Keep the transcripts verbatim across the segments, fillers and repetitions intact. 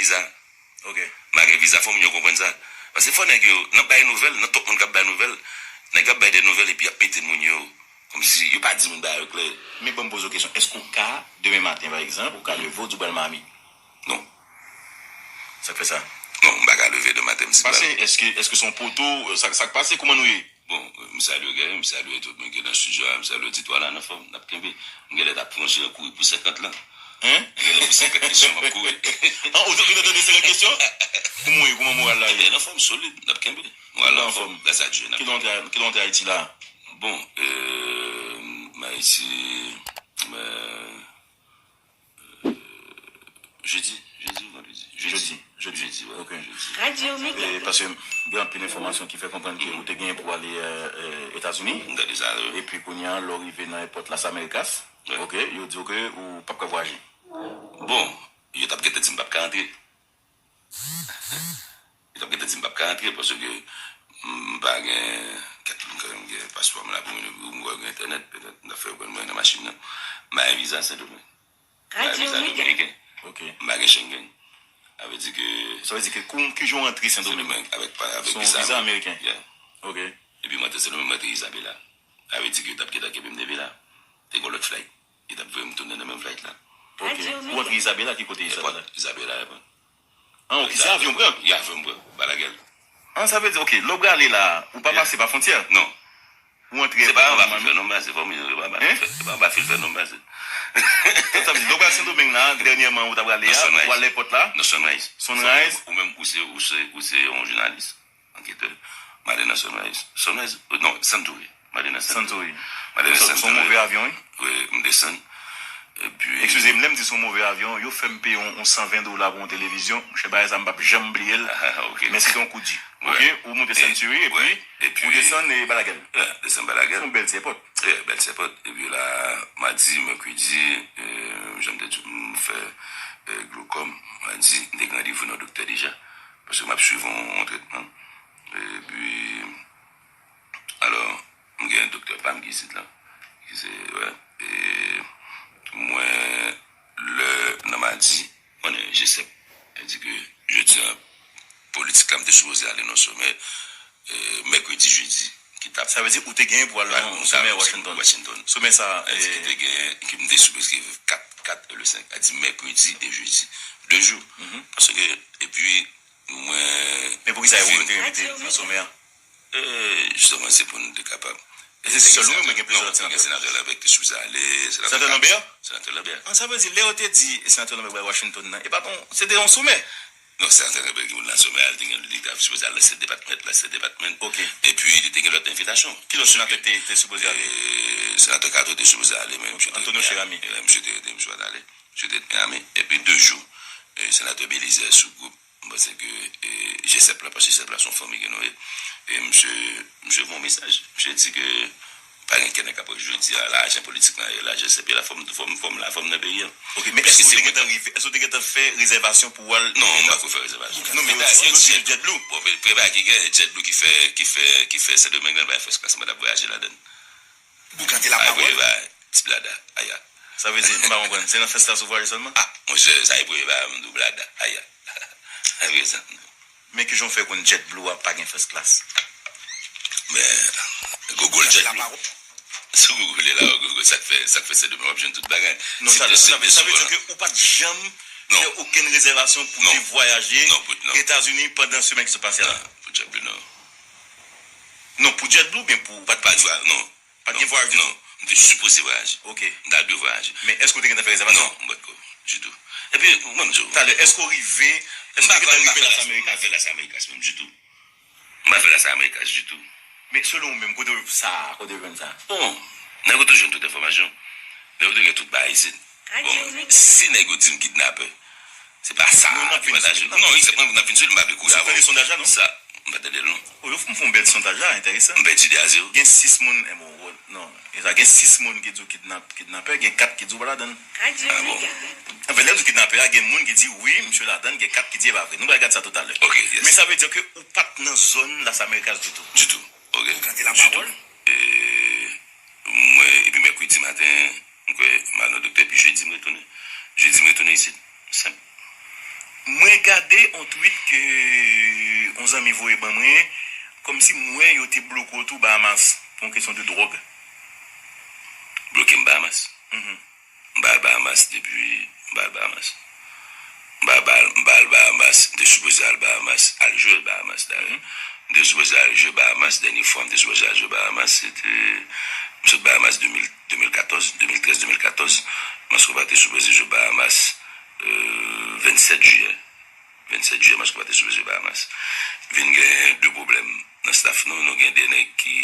viza. Ok. M pa gen viza, fò moun yo konprann sa. Paske fò nèg yo, nan bay nouvèl, nan tout moun k ap bay nouvèl, nèg yo ap bay de nouvèl epi y ap mete moun yo, kòmsi yo pa di moun bagay yo klè. Men ban m poze w kesyon, èske w ka, demen maten, pa egzanp, ou ka leve, w di w pral Miami? Non. Sa k fè sa? Non, m pa ka leve demen maten, m di m pral. Pase, èske, èske se yon poto, sa, sa k pase, kouman nou ye? Bon, m salye Guerrier, m salye tout moun ki nan estidyo a, m salye Tito a la, nan fòm, n ap kenbe. M genlè t ap pran jan kouri pou senkant lan. Hein? M genlè pou senkant kesyon, m ap kouri. An, ou te gentan tande senkant kesyon? Kouman w ye? Kouman moral la ye? Ebyen, nan fòm solid, n ap kenbe. Moral la an fòm, gras a Dye, n ap kenbe. Kilè w antre, kilè w antre Ayiti la? Bon, euh, m Ayiti, euh, Jedi, jedi ou vandredi? Jedi. Jedi, jedi. Jedi, wè. Ok. Jedi. E, paske gen anpil enfòmasyon ki fè konprann ke ou te genyen pou ale, euh, euh, Etazini. M tande sa, wi. Epi kounye a, lè w rive nan èpòt Las Americas, ok, yo di w ke ou p ap ka vwayaje. Bon, yo t ap gentan di m p ap ka antre. Yo t ap gentan di m p ap ka antre paske m pa gen kat, m kanmenm gen paspò m la pou mwen, m wè gen entènèt, petèt m ta fè yo pran mwen nan machin nan. M pa gen viza Sendomeng. M pa gen viza dominiken. Ok. M pa gen Schengen. Sa vle di ke. Sa vle di ke kou, kijan w antre Sendomeng? Sendomeng avèk pa, avèk viza ameriken. Yeah. Ok. Epi m antre Sendomeng, m antre Isabela. Sa vle di ke yo t ap gentan kenbe m depi la. Te gen lòt flight. Yo t ap voye m tounen nan menm flight la. Ok. Ou antre Isabela, ki kote Isabela? Èpòt, Isabela, èpòt. An, ok, se avyon pran? Ya, avyon pran. Balagèl. An, sa vle di, ok, lè w prale la, ou pa pase pa fwontyè? Non. Ou antre. Se pa anba fil fè non m pase, fò m, se pa anba fil fè, se pa anba fil fè non m pase. Sa vle di, lè w pral Sendomeng la, dènyèman, ou ta prale a, ou al èpòt la? Nan Sunrise. Sunrise. Ou menm, ou se, ou se, ou se yon jounalis. Anketè. M ale nan Sunrise. Sunrise? Non, Suntory. M ale nan Suntory. Suntory. M ale nan Suntory. Se yon move avyon, wi. Wi, m desann. Epi. Eskize m, lè m di se yon move avyon, yo fè m peye yon, yon san ven dola pou yon televizyon. Monchè, bagay sa, m p ap janm bliye l. Ah, ok. Men se te yon kou di. Ok? Ou monte Suntory, epi ou desann, e, Balagèl. Yeah, desann Balagèl. Se yon bèl ti èpòt. Yeah, bèl ti èpòt. Epi la, madi, mèkredi, e, jan m te di w, m fè, e, glokòm. Madi, m te gen randevou nan doktè deja. Paske m ap swiv yon, yon tretman. Epi, alò, m gen doktè pa m ki isit la. Ki se, wè. E mwen, lè, nan madi, konnen G sèp, li di ke jodi a, politik la, m te sipoze ale nan somè, e, mèkredi, jedi, ki t ap. Sa vle di ou te genyen pou al nan yon somè Washington. Washington. Somè sa, e, ki te genyen, ki m te sipoze kat, kat e le senk, a di mèkredi e jedi. De jou. Paske, epi, mwen. Men poukisa ou te envite nan somè a? E, jisteman, se pou nou te kapab. E se sèl ou menm, gen plizyè lòt senatè? Non, gen senatè Lambert ki te sipoze ale. Senatè Lambert? Senatè Lambert. An, sa vle di, lè yo te di senatè Lambert pral Washington nan, e pa bon, se te yon somè. Non, senatè Lambert ki pou nan somè a, li te gen, li te sipoze al nan State Department, nan State Department. Ok. Epi, li te gen lòt envitasyon. Ki lòt senatè ki te, te sipoze ale? E, senatè Cato te sipoze ale, men misye te rete Miami. Antonio Cheramy. E, misye te rete, misye pa t ale. Misye te rete Miami. Epi, de jou, e, senatè Belizaire sou gwoup M panse ke, e, G sèp la, paske G sèp la se yon fanmi ke nou ye. E misye, misye voye yon mesaj. Misye di ke pa gen kè nèg k ap jodi a, lajan politik nan ye, lajan se peyi la, fò m, fò m, fò m la, fò m nan peyi a. Ok, men èske ou te gentan rive, èske ou te gentan fè rezèvasyon pou w al? Non, m pa ko fè rezèvasyon. Non, men yo di, yo di JetBlue. Bon, men prepare ki gen JetBlue ki fè, ki fè, ki fè Sendomeng nan bay first class, mwen t ap vwayaje ladan l. Boukan de la pawòl. Ti blada, aya. Sa vle di, m pa konprann. Se nan first class ou vwayaje sèlman? Ah, monchè, sa e premye bagay m di w, blada, aya. Sa vle di sa. Men kijan w fè konn JetBlue a pa gen first class? Men, Google JetBlue. Sou Google la, Google, sa k fè, sa k fè se demen w ap jwenn tout bagay. Non, sa, sa vle di ke ou pa t janm fè okenn rezèvasyon pou te vwayaje Etazini pandan semèn ki sot pase a la? Non, pou JetBlue, non. Non, pou JetBlue oubyen pou, ou pa t vwayaje? Non. Pa t gen vwayaj ditou? Non, m te sipoze vwayaje. Ok. M ta dwe vwayaje. Men èske w te gentan fè rezèvasyon? Non, m pa t ko, ditou. Epi, mwen, m di w. Talè, èske w rive, èske w te gentan rive Las Americas? M pa fè Las Americas menm ditou. M pa fè Las Americas ditou. Men selon ou menm, kote w sa, kote w jwenn sa? Bon, nèg yo te jwenn tout enfòmasyon. Nèg yo te gen tout bagay isit. Bon, si nèg yo di m kidnapè, se pa sa ki pataje. Non, egzakteman, m ap vin sou li, m pa vle kouri avè w. Ou tande sondaj la, non? Sa, m pa tande l, non. O, yo fè m fè yon bèl sondaj la, enteresan. M pèdi de a zewo. Gen sis moun, eh, bon, non. E sa, gen sis moun ki di w kidnap-, kidnapè, gen kat ki di w pa ladan l. Ah bon? Anfen, lè yo di w kidnapè a, gen moun ki di wi, misye ladan l, gen kat ki di e pa vre. Nou pral gade sa toutalè. Ok, yes. Men sa vle di ke ou pa t nan zòn Las Americas ditou. Ditou. Ok. Ditou. E, mwen, epi mèkredi maten, m kwè, m al nan doktè, epi jedi m retounen. Jedi m retounen isit. Senp. Mwen Gade yon tweet ke yon zanmi voye ban mwen, kòmsi m wè yo te bloke w tou Bahamas pou yon kesyon de dwòg. Bloke m Bahamas. M pa al Bahamas depi m pa al Bahamas. M pa al, m pa al Bahamas, m te sipoze al Bahamas, al jwe Bahamas dayè. M te sipoze al jwe Bahamas, dènye fwa m te sipoze al jwe Bahamas, se te, m sot Bahamas de mil, de mil katòz, de mil trèz, de mil katòz. Maskouba te sipoze jwe Bahamas, euh, vennsèt jiyè. Vennsèt jiyè, Maskouba te sipoze Bahamas. Vin gen de pwoblèm nan staff nou, nou gen de nèg ki,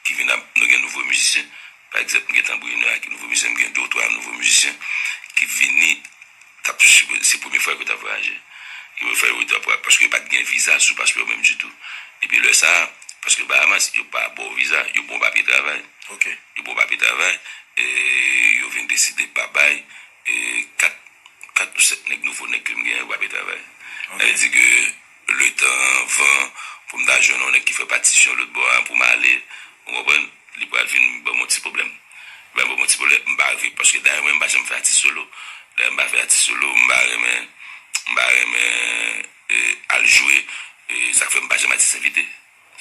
ki vin ap, nou gen nouvo mizisyen. Pa egzanp, m gen tanbourinè a ki nouvo mizisyen, m gen de ou twa nouvo mizisyen ki vini, t ap, se premye fwa yo t ap vwayaje. Yo fè yo t ap, paske yo pa t gen viza sou paspò yo menm ditou. Epi lè sa a, paske Bahamas, yo pa ba w viza, yo ba w papye travay. Ok. Yo ba w papye travay, e yo vin deside pa bay, e kat, kat ou sèt nèg, nouvo nèg ke m gen yo pa pe travay. Sa vle di ke letan anvan pou m ta jwenn yon nèg ki fè patisyon lòt bò a pou m ale, ou konprann, li pral vin ban m yon ti pwoblèm. Li pral ban m yon ti pwoblèm, m pa rive, paske dayè mwen m pa janm fè atis solo. Dayè m pa fè atis solo, m pa renmen, m pa renmen, e, al jwe, e, sa k fè m pa janm atis envite.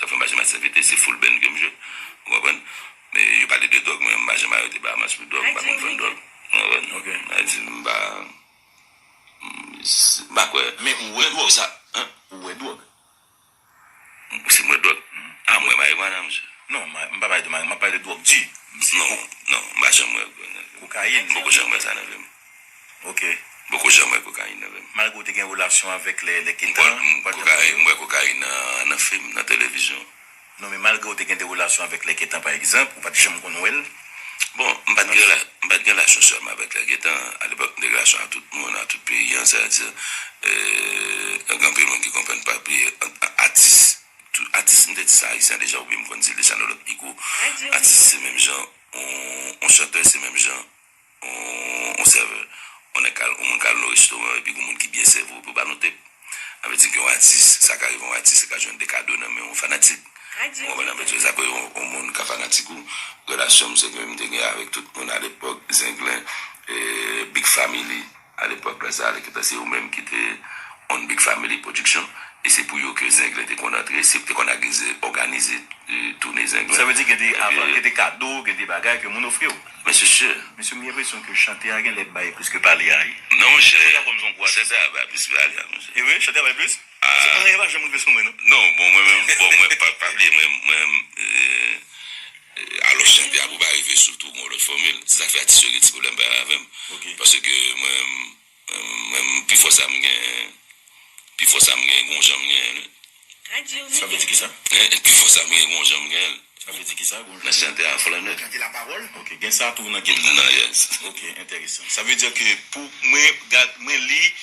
Sa fè m pa janm atis envite, se full band ke m jwe. Ou konprann? Men yo pale de dwòg, mwen m pa janm arete Bahamas pou dwòg, m pa konn vann dwòg. Ou konprann? Ok. Sa di m pa, m pa kwè. Men ou wè dwòg? Sa, hein? Ou wè dwòg? Si m wè dwòg? A, m wè marijuana, mesye. Non, m pa pale de marijuana, m ap pale de dwòg di. Non, non, m pa janm wè. Kokayin? M poko janm wè sa nan vi m. Ok. M poko janm wè kokayin nan vi m. Malgre w te gen relasyon avèk lè, lè Ketan, m wè kokayin, m wè kokayin nan, nan fim, nan televizyon. Non, men malgre w te gen de relasyon avèk lè Ketan, pa egzanp, ou pa t janm konn wè l? Bon, m pa t gen rela-, m pa t gen relasyon sèlman avèk lè Ketan. Alepòk, m te gen relasyon ak tout moun, ak tout peyi an, sètadi, euh, gen anpil moun ki konprann pa bliye, atis, tout atis, m te di sa ayisyen deja, oubyen m konn di l deja nan lòt mikwo. Atis se menm jan, yon, yon chantè se menm jan, yon, yon sèvè. Yon nèg ka al, yon moun ka al nan restoran, epi gen moun ki byen sèvi w, epi w ba l yon tip. Sa vle di ke yon atis, sa ka rive yon atis, li ka jwenn de kado nan men yon fanatik. Ou konprann sa m vle di? Sa ke yon, yon moun ka fanatik ou, relasyon m se ke m te gen avèk tout moun alepòk, Zenglen, e, Big Family, alepòk la, sa, lè ki te se yo menm ki te on Big Family Production, e se pou yo ke Zenglen te konn antre, se te konn òganize, òganize, e, toune Zenglen. Sa vle di gen de, avan, gen de kado, gen de bagay ke moun ofri w? Men se si. Mesye, m gen enpresyon ke chante a gen lè bay plis ke pale a, wi. Non, monchè. Chante a bay plis ke pale a, monchè. E wi, chante a bay plis? Anyen pa janm rive sou mwen, non. Non, bon, mwen menm, bon, mwen, pa, pa bliye, mwen, mwen, euh, euh, alò chante a pou pa rive sou tou, gon lòt fòmil. Se sa k fè atis yo gen ti pwoblèm pa avè m. Paske mwen, mwen, mwen, pi fò sa m gen, pi fò sa m gen, gon jan m gen, wi. Sa vle di kisa? Eh, pi fò sa m gen, gon jan m gen. Sa vle di kisa? Nan chante a, Flannè. Gade lapawòl. Ok, gen sa tou nan Ketan. Nan, yes. Ok, enteresan. Sa vle di ke pou mwen, gad, mwen li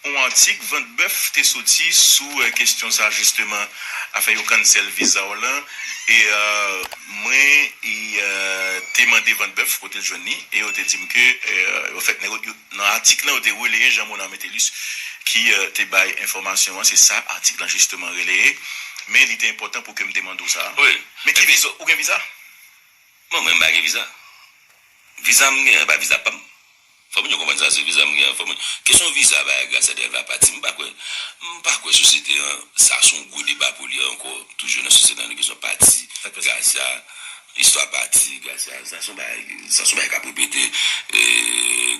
yon atik, Vant Bèf te soti sou, eh, kesyon sa, jisteman, afè yo cancel viza w lan. E, eh, mwen, e, eh, te mande Vant Bèf kote l jwenn li, e yo te di m ke, eh, yo fèk nèg yo, nan atik lan, yo te releye Jean Monard Metellus ki, eh, te bay enfòmasyon an. Se sa atik lan jisteman releye. Men li te enpòtan pou ke m te mande w sa. Wi. Men ki viza? Ou gen viza? Bon, mwen, m pa gen viza. Viza m gen an, pa viza pa m. Fò moun yo konprann sa, se viza m gen an. Fò moun, kesyon viza, bagay Gracia Delva pati, m pa kwè, m pa kwè sosyete an, sa se yon gwo deba pou li ankò, toujou nan sosyete an, kesyon pati, Gracia, istwa pati, Gracia, sa se yon bagay, sa se yon bagay k ap repete, e,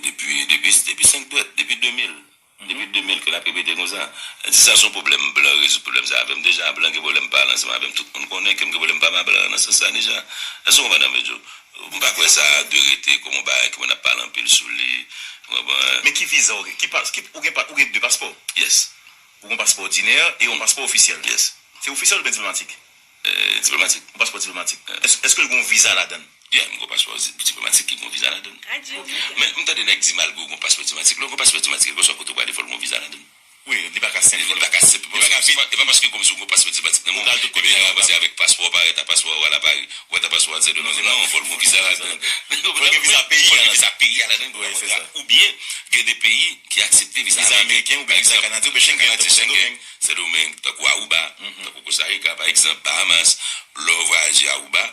depi, depi, depi senk dwèt, depi de mil. Depi de mil ke l ap repete konsa. Di sa se yon pwoblèm blan rezoud pwoblèm sa avè m. Deja, blan gen pwoblèm pa l ansanm avè m. Tout moun konnen ke m gen pwoblèm pa m a blan nan sans sa deja. Èske w konprann sa m vle di w? M pa kwè sa de rete kòm yon bagay ke moun ap pale anpil sou li. Ou konprann? Men ki viza w gen? Ki pas-, ki, ou gen pa-, ou gen de paspò? Yes. Ou gen yon paspò òdinè e yon paspò ofisyèl? Yes. Se ofisyèl oubyen diplomatik? Eh, diplomatik. Yon paspò diplomatik. Eh. Èske, èske l gen yon viza ladan l? Yeah, m gen yon paspò diplomatik ki gen yon viza ladan l. Men m tande nèg di malgre w gen yon paspò diplomatik, lè w gen yon paspò diplomatik, kèlkeswa kote w prale, fò l gen yon viza ladan l. Wi, li pa ka senp. Li pa ka senp. Li pa ka vit. E pa paske kòmsi w gen yon paspò diplomatik nan men w, epi lè w avanse avèk paspò w parèt a paspò w al a Pari, ou parèt a paspò w al Sendomeng. Non, fò l gen yon viza ladan l. Fò l gen viza peyi a. Fò l gen viza peyi a ladan l. Wi, se sa. Oubyen, gen de peyi ki aksepte viza ameriken, oubyen viza kanadyen, oubyen Schengen, tankou Sendomeng. Sendomeng, tankou Aruba, tankou Costa Rica, pa egzanp, Bahamas, lè w vwayaje Aruba,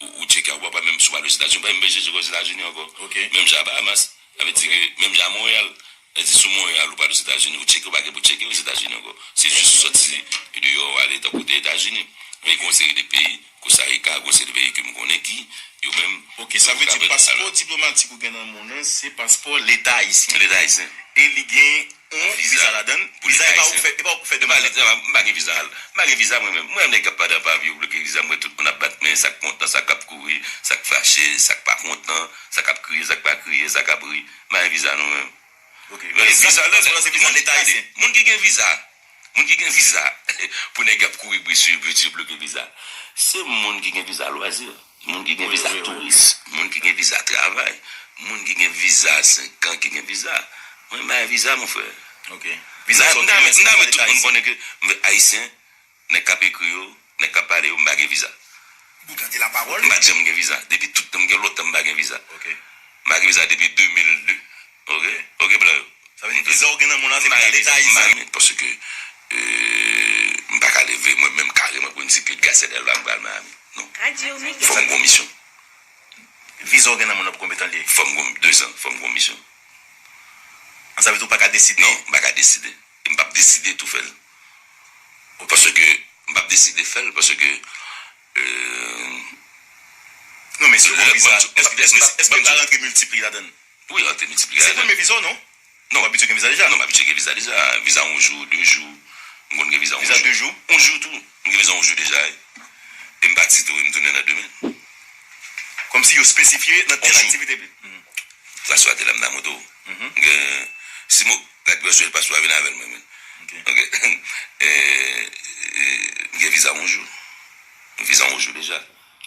ou, ou tcheke Aruba, pa menm si w al Ozetazini, ou pa menm bezwen tcheke Ozetazini ankò. Menm jan a Bahamas, sa vle di ke menm jan a Monreyal, Èske sou Monreyal ou pral Ozetazini, ou tcheke, ou pa gen pou tcheke Ozetazini ankò. Se jis ou sòti deyò, ou ale tankou Ozetazini. Men gen yon seri de peyi, Kostarika, gen yon seri de peyi ke m konnen ki, yo menm, Ok, sa vle di paspò diplomatik ou gen nan men w nan, se paspò Leta ayisyen. Leta ayisyen. E li gen yon viza ladan l. Viza e pa ou k fè, e pa ou k fè demach la. M pa gen viza. M pa gen viza mwen menm. Mwen nèg k ap pale anpil, yo bloke viza. Mwen tout moun ap bat men, sa k kontan, sa k ap kouri, sa k fache, sa k pa kontan, sa k ap kriye, sa k pa kriye, sa k ap ri. M pa gen viza non mwen. Ok. Viza, se viza Leta ayisyen. Moun ki gen viza, moun ki gen viza, pou nèg ap kouri bri sou yo, pou yo bloke viza. Se moun ki gen viza lwazi, moun ki gen viza touris, moun ki gen viza travay, moun ki gen viza senk an ki gen viza. Mwen, m pa gen viza, mon frè. Ok. Viza sa w te gen, se viza Leta ayisyen. M ta vle tout moun konnen ke m ayisyen, nèg k ap ekri yo, nèg k ap pale yo, m pa gen viza. Ou gade lapawòl? M pa t janm gen viza. Depi tout tan m gen lontan m pa gen viza. Ok. M pa gen viza depi de mil de. Ok? Ok, blan yo. Sa vle di viza w gen nan men w la, se viza Leta ayisyen. Paske, euh, m pa ka leve mwen menm kareman pou m di ke Grasya Delva m pral Miami. Non. Fò m gon misyon. Viza w gen nan men w la pou konbyen tan l ye? Fò m gon, de zan, fò m gon misyon. Sa vle di w pa ka deside? Non, m pa ka deside. E m p ap deside tou fè l. Paske m p ap deside fè l, paske, euh, Non, men si w gon viza, èske, èske, èske w ka rantre miltipli ladan l? Wi, rantre miltipli ladan l. Se premye viza w, non? Non. Ou abitye gen viza deja? Non, m abitye gen viza deja. Viza yon jou, de jou. M konn gen viza yon jou. Viza de jou? Yon jou tou. M gen viza yon jou deja, wi. E m pati tou, e m tounen nan demen. Kòmsi yo espesifye nan tèl aktivite. Yon jou. Sa sou atè la m nan moto. Gen, si mo, gad prèske l pa sou a vin avè l mwen menm. Ok. Ok. Eh, eh, m gen viza yon jou. Viza yon jou deja.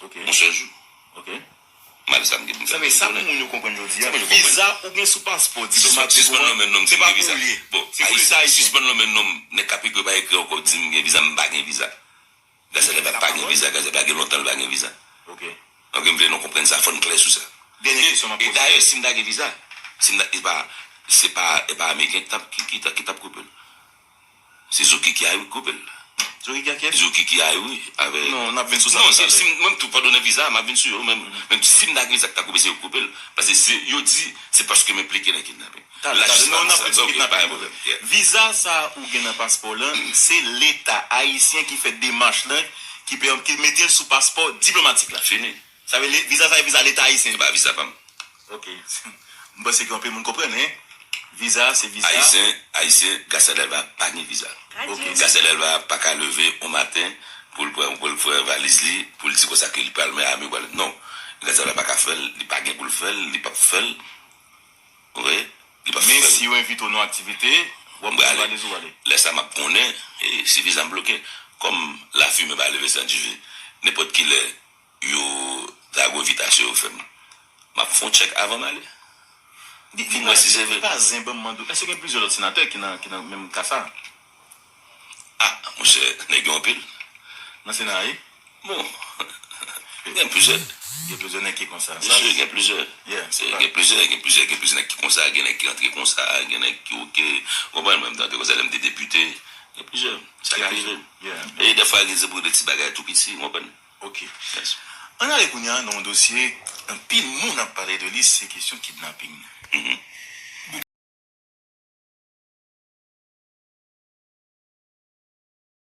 Ok. Yon sèl jou. Ok. M al sa m gen pou m fè. Sa vle, sa pou moun yo konprann jodi a, viza ou gen sou paspò diplomatik ou an, se pa pou ou l ye. Se pou Leta ayisyen. Sispann lonmen non m. Nèg k ap ekri yo pa ekri ankò, di m gen viza, m pa gen viza. Grasya Delva pa gen viza, Grasya Delva gen lontan l pa gen viza. Ok. Ok, m vle nou konprann sa, fò n klè sou sa. Dènye kesyon m ap poze. E dayè, si m ta gen viza, si m ta, e pa, se pa, e pa Ameriken ki t ap, ki, ki t ap, ki t ap koupe l. Se Zokiki a wi k koupe l. Zokiki a kiyès? Zokiki a wi, avè. Non, n ap vin sou sa. Non, si, si, mwen tou, pa donnen viza, m ap vin sou yo, men, men si m ta gen viza k ta koupe, se yo k koupe l. Paske se, yo di, se paske m enplike nan kidnaping. Talè, talè, non, n ap vin sou kidnaping. Viza sa ou gen nan paspò w lan, se Leta ayisyen ki fè demach lan, ki pè-, ki mete l sou paspò diplomatik la. Fini. Sa vle, viza sa e viza Leta ayisyen. Se pa viza pa m. Ok. M panse ke anpil moun konprann, hein. Viza, se viza. Ayisyen, Ayisyen, Grasya Delva pa gen viza. Ok. Grasya Delva pa ka leve yon maten pou l pran, pou l pran valiz li, pou l di konsa ke li pral Miami, pral, non. Grasya Delva pa ka fè l, li pa gen pou l fè l, li p ap fè l. Ok? Li p ap fè l. Men si yo envite w nan aktivite, w ap pran valiz ou ale. Lè sa m ap konnen, e, si viza m bloke. Kòm la fumée pa leve sans dife, nenpòt ki lè yo ta gen envitasyon yo fè m, m ap fè yon tchèk avan m ale. Di, di pa, di pa zen, ban m mande w, èske gen plizyè lòt senatè ki nan, ki nan menm ka sa? Ah, monchè, nèg yo anpil. Nan Sena a, wi. Bon, gen plizyè. Gen plizyè nèg ki konsa. Byen si, gen plizyè. Yeah. Se, gen plizyè, gen plizyè, gen plizyè nèg ki konsa, gen nèg ki antre konsa, gen nèg ki oke. Ou konprann, mwen, m te antre konsa, lè m te depite. Gen plizyè. Sa ka rive. Yeah. E dèfwa, gen se pou de ti bagay tou piti, ou konprann? Ok. Yes. Ann ale kounye a nan yon dosye, anpil moun ap pale de li, se kesyon kidnaping.